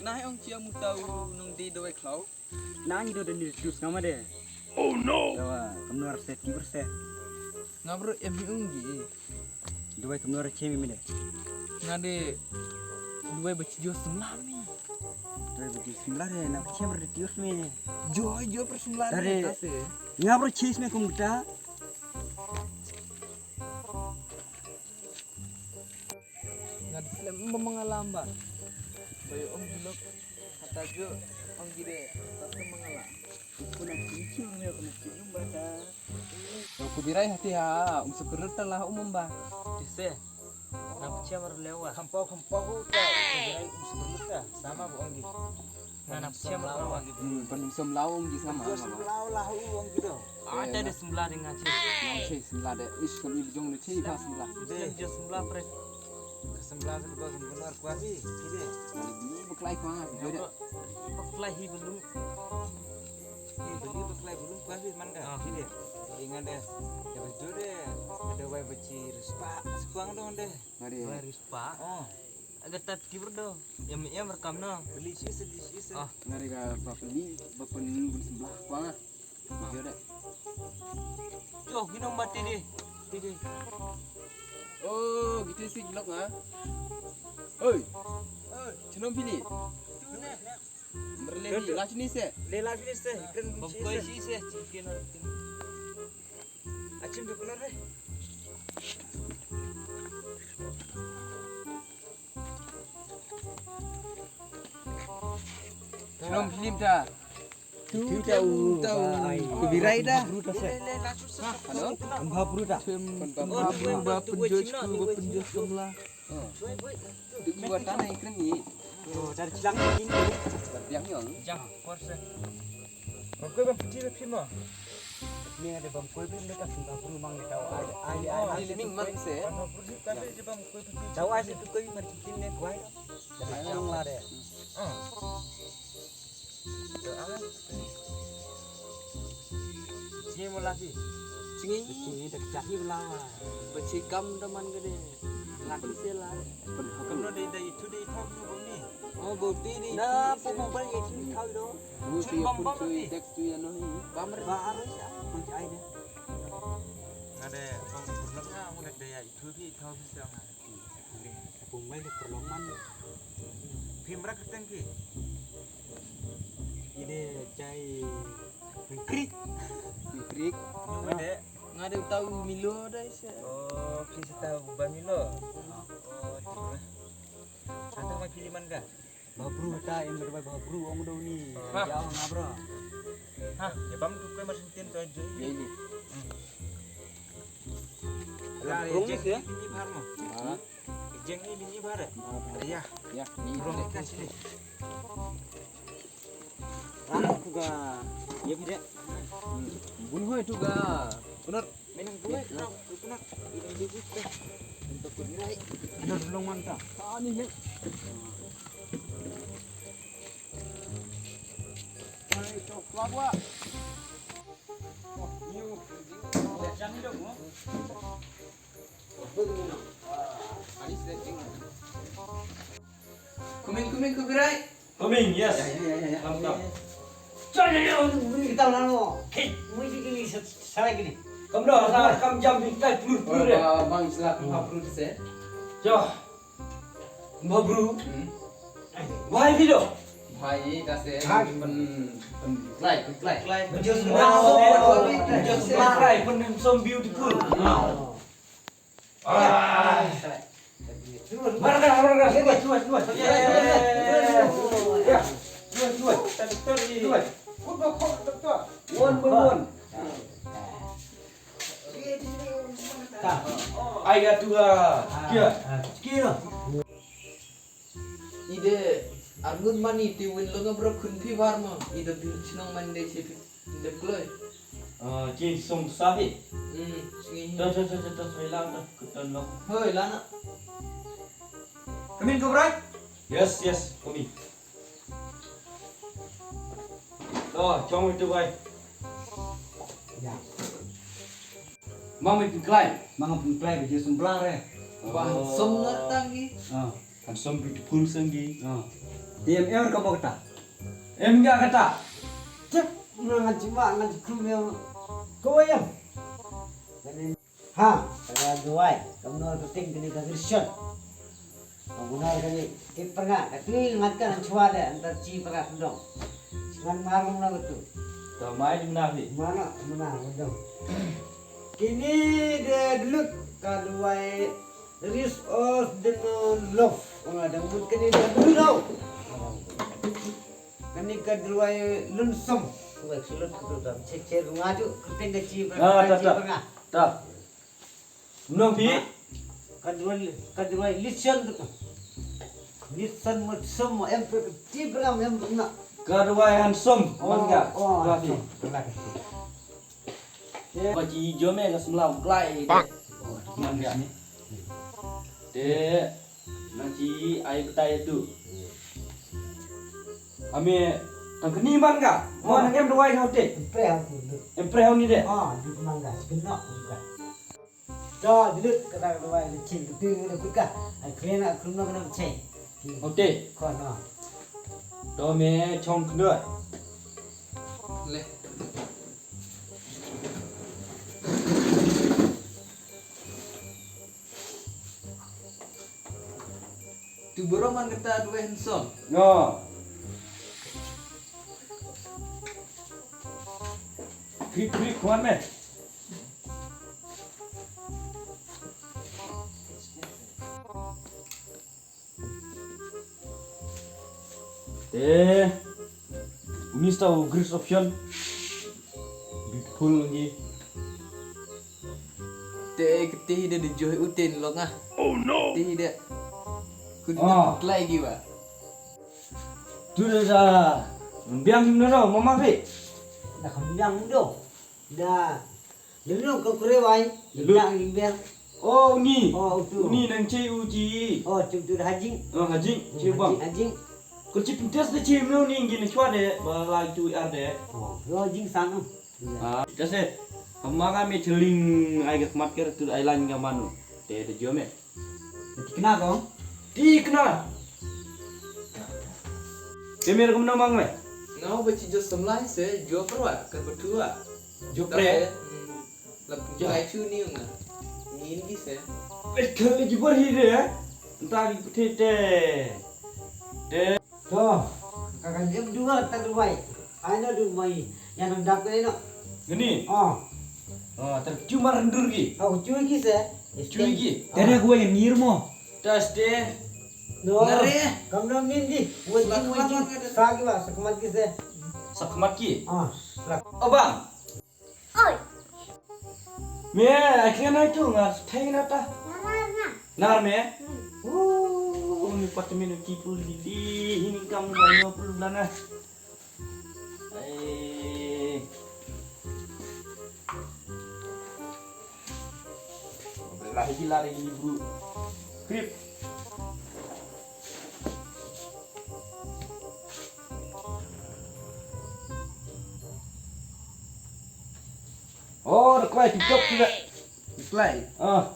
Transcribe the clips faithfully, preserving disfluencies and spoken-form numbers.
Nah, ong cia muta u nong di dawai klau. Nah, ngi do deni tus ngama de. Oh no. Dawa kamnor set kiber set. Ngabro em hi ong gi. Dawai kamnor chem mi de. Nga de dawai bachi jo semla mi. Dawai bachi semla de, na chem re tus mi. Jo, jo per semla de. Ngabro chis me kumta. Nga da slem ba mangalam ba. Ba ïa ong ki lok hata jo ong ki de. Hata mangalam. Kuna chichi ong ne kuna chichi ong ba ta. Ku birai hati ha um sukur ta lah um ba. Kise. Na pchia mar lewa. Khampo khampo ku ta. Ku birai um sukur ta. Sama ba ong ki. Na na pchia mar lewa. Hmm, pan um som lau ong ki sama. Som lau lah u ong ki do. Ata de semla de nga che. Nga che semla de. Ish kami bejong de che ba semla. Sem jo semla pre. Semla se kedo sem benar kuasi. Kide. Ni beklai kuang ah. Jode. Beklai hi belum. Hi beli beklai belum kuasi man ka. Kide. Ingat de. Ya betul de. Ada wai beci respa sekuang dong de. Ngari. Wai respa. Oh. Agak tat kiber do. Em em rekam no. Beli sis beli sis. Oh. Ngari ka bapeli bapen bun sebelah kuang ah. Jode. Joh, ginong ba tidi. Tidi. Oh, gitu sih gilok ah. Oi. Oi. Chenom pili. Merle di, last ni se. Le last ni se. Bam koi si se. Chicken. Achim tu keluar deh. Chenom pili ta. Tu ta u ta u. Ku birai da. Hello. Pembha bru ta. Pembha bru ba penjoj ku ba penjoj semla. Tu buat tanah ikren ni. Tu dari kilang ni. Berdiang yang. Jang, kurse. Oke bang peti bang peti mo. Ni ada bang koi beli mereka sembah bru mang ni tahu ai ai ai. Ni ning man se. Tahu ai se tu koi mar chicken ni kuai. Dari kilang lah deh. Ah. Chingi mo laki. Chingi. Chingi dak jahi bela. Pachikam daman gede. Laki sela. Kamu dei dei itu dei itu ni bang ni. Oh boti dei. Na pu mobile ye chingi thau do. Chin bam bam ni. Text tu ya no hi. Bam re. Ba arus ya. Pun ai de. Ngade bang pun na mu dak dei ya itu dei itu bisa ngade. Pumai de perloman. Phim ra kyrteng phi. Ide chai pengkrik. Pengkrik. Nga de tau Milo dai se. Oh, phi se tau ba Milo. Oh, tu. Anta ma phi liman ka. Ba bru ta em ba bru ong do ni. Ha. Ya ong abro. Ha, ya bam tu kai mar sintin tu aja. Ya ini. Rong ni ya. Ini par mo. Ha. Jeng ni ini par. Ya. Ya. Rong ka sini. Rong tu ga. Ya bide. Bun hoi tu ga. Benar. Menang gue, tau, gue kena. Ini dia gue. Untuk gue nilai. Ada dulu mantap. Ah, ini nih. Hai, cok, gua. Oh, ini. Jangan dong, gua. Kuming, kuming, ku birai. Kuming, yes. Ya, ya, ya, ya, ya. Mantap. Cok, ya, ya, ya, kita lah lo. Hei, mui di gini, sa-, salah gini. Kam dah, sa-, kam jam di tai pelur, pelur, ya. Bang, istilah pembha bru tu se. Cok. Pembha bru. Hmm. Wahai video. Bhai, dah se. Pen, pen, play, pen, play. Video semua. Video semua. Play, pen, pen, so beautiful. Hmm. Ah. Marga, marga, dua, dua, dua. Ya, dua, dua. Dua. One by one. Ai, ya, dua. Kia. Kia. Ide arngut mani ti win lo nga bro khun phi war ma. Ide bil chnong man de che phi. Ide kloi. Ah, chin song sa phi. Hmm, sngi. To, to, to, to, to, hoi lang to, kuton lo. Hoi, lana. Kamin ko brai? Yes, yes, kami. To, chong itu bai. Ya. Mang mi pynklai. Mang pynklai ba je semblar eh. Ba handsome na tang ki. Ah, handsome beautiful sang ki. Ah. Em em ka mo kata. Em ga kata. Cep, ngan cuma ngan cuma em. Ko em. Ha, ka duwai, ka mnor ka ting kani ka Christian. Ka mnor kani, kin pernga, ka tui ngat ka ngan chwa de, antar chi pernga kendong. Ngan marung na betu. To mai di mena ni. Mana, mana, kendong. Kini de delut, ka duwai, Ris os de no lof. Ora de mut kani de delut tau. Kani ka duwai lunsum. Wek sulut kutu tam. Cek cek ngaju, kepeng ka chi pernga, ta, chi ta, pernga. Ta. Mnong phi? Ka duwai, ka duwai listen tu. Listen mut sum em tu ti pram em tu na. Ka duwai handsome. Oh, man ka? Oh, duwai phi. Handsome. Terima kasih. Ba chi jom eh ka semla u klai. Pak. Man ka? Te nang chi ai betai tu. Ame tang keni man ka? Mo nang em duwai hau te. Em preh hau tu. Em preh hau ni de. Ah, di man ka. Sebenar tu ka. To, duduk kata kata bai lechin, betul kena buka. Ai kena nak kena kena lechin. Ote. Ko no. To me chong kendoi. Le. Tu boroman kata dua handsome. No. Krik krik kuan me. Eh, uni sta u gris option. Beautiful lagi. Te kete hi de de joh uten long ah. Oh no. Te hi de. Kun klai gi ba. Tu de da. Biang no no mama be. Da kam biang do. Da. Lulu ko kure wai. Lulu. Ita imbel. Oh, uni. Oh, utu. Uni nang che uji. Oh, tu tu hajing. Oh, hajing. Oh, che bang. Hajing, hajing. Ko chi pintas de che mno ni ngi ne chwa de ba la tu ar de. Oh, yo hajing sang. Ah, jase. Hama ka me cheling ai ga khmat ker tu ai lan ga manu. Te de jo me. Tikna ko. Tikna. Te me kum no mang me. Ngau ba chi jo samlai se jo perwa ka betua. Jo pre. Lap jai chu ni nga. Ngin ki se. Pet khal ji bar hi de. Nta ki puthe te. Te. To. Ka ka jep dua ta dubai. Ai no dubai. Ya nang dap ke no. Gini. Oh. Oh, ter chu mar ndur ki. Oh, chu ki se. Chu ki. Tere gua yang ngir mo. Tas te. No. Ngare. Kam no ngin di. Wajib wajib. Sa ki ba sakmat ki se. Sakmat ki. Ah. Abang. Oi. Me, akhirnya itu ngar thai na ta. Nar na. Nar me. Hmm. Oh, ni pat me ki pul di di ini kam ba no pul blana. Eh. Lah iki lah ini bro. Krip. Oh, da klai TikTok tu da. Klai. Ah.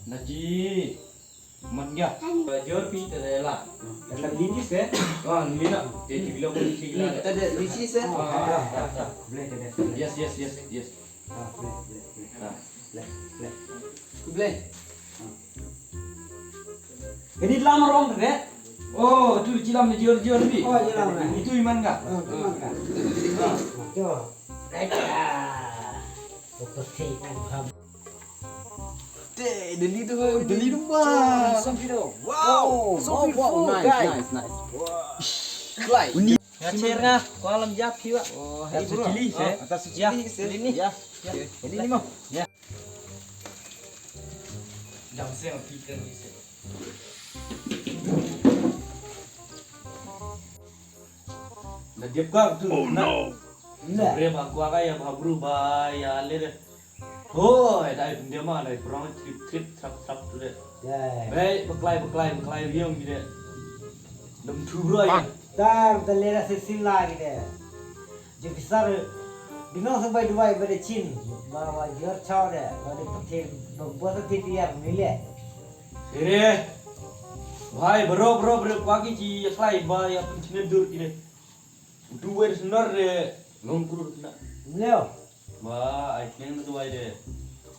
Na ji. Mat ya. Jor pi te la. Kata lini se. Ah, lini na. Te ti bilo ko ti la. Te de lini se. Ah, ah, ah. Yes, yes, yes, yes. Ah, play, play, play. Ah. Play, play. Ku play. Ah. Ini lam rong re. Oh, tu chilam ni jor jor ni. Oh, chilam ni. Itu iman ka? Oh, iman ka. Ah. Coba. Acha. Betul sih kan. Te, Delhi tu, Delhi tu mah. Wow, so beautiful, nice, nice, nice. Wow. Like. Nga cher nga, ko alam jap hi wa. Oh, hey bro. Chili se. Atas chili se. Ini. Ya. Ini ni mo. Ya. Dam se nga pikan ni se. Na dep ka tu. Oh no. Na. Re ba kwa ka ya ba bru ba ya le re. Hoi, dai pyndiam ma, dai prong trip trip trap trap tu de. Dai. Bai, baklai baklai baklai biang gi de. Dam tu bro ya. Tar ta le ra se sim la gi de. Je pisar. Bino sa bai duai bai de chin. Ba wa jor chao de. Ba de pati ba ba sa ti ti ya mi le. Ere. Bhai, bro, bro, bro, kwah ki chi ya klai ba ya pynchmit dur ki de. Du wer snor de long krur na. Leo. Ba, ai keng na duwai de.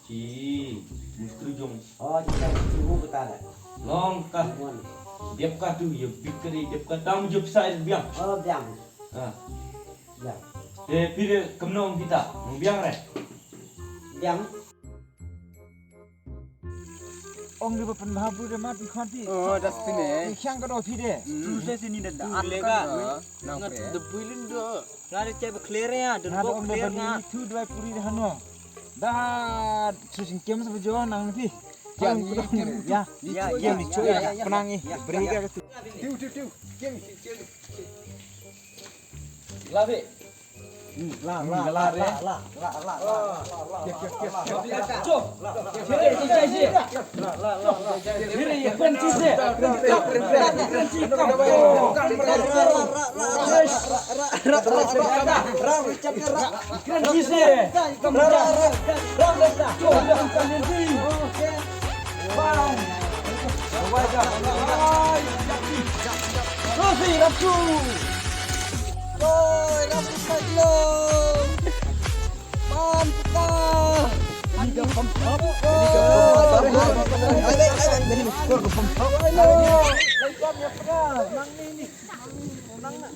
Chi mustri jong. Oh, chi ka chi bu kata de. Long ka. Mon. Biap ka tu ya bikri biap ka tam jup sai biang. Oh, biang. Ah. Biang. Te pire kemnong kita, biang re. Biang. Ong di ba pynbha bru de mat di khon ti. Oh, das ti ne. Ni khyang ka do ti de. Tu se sini de da. Tu le ka. Nang pre. De builin do. Nga de chai ba clear ya, de ba ong de clear ba nga. Ni tu dua puri de hano. Da tu sing kem sa ba jo nang ti. Ya, ya, ya, ya, ya, ya. Penang ni. Beri ka tu. Tiu, tiu, tiu. Kem, kem. Lave. Rosie, rap tu. Oi, rap tu, rap tu. Man, puta. Ini dah pump up. Ini dah pump up. Ini dah pump up. Ini dah pump up. Ayo. Lengkap ya, pernah. Nang ni, ni. Nang, nang.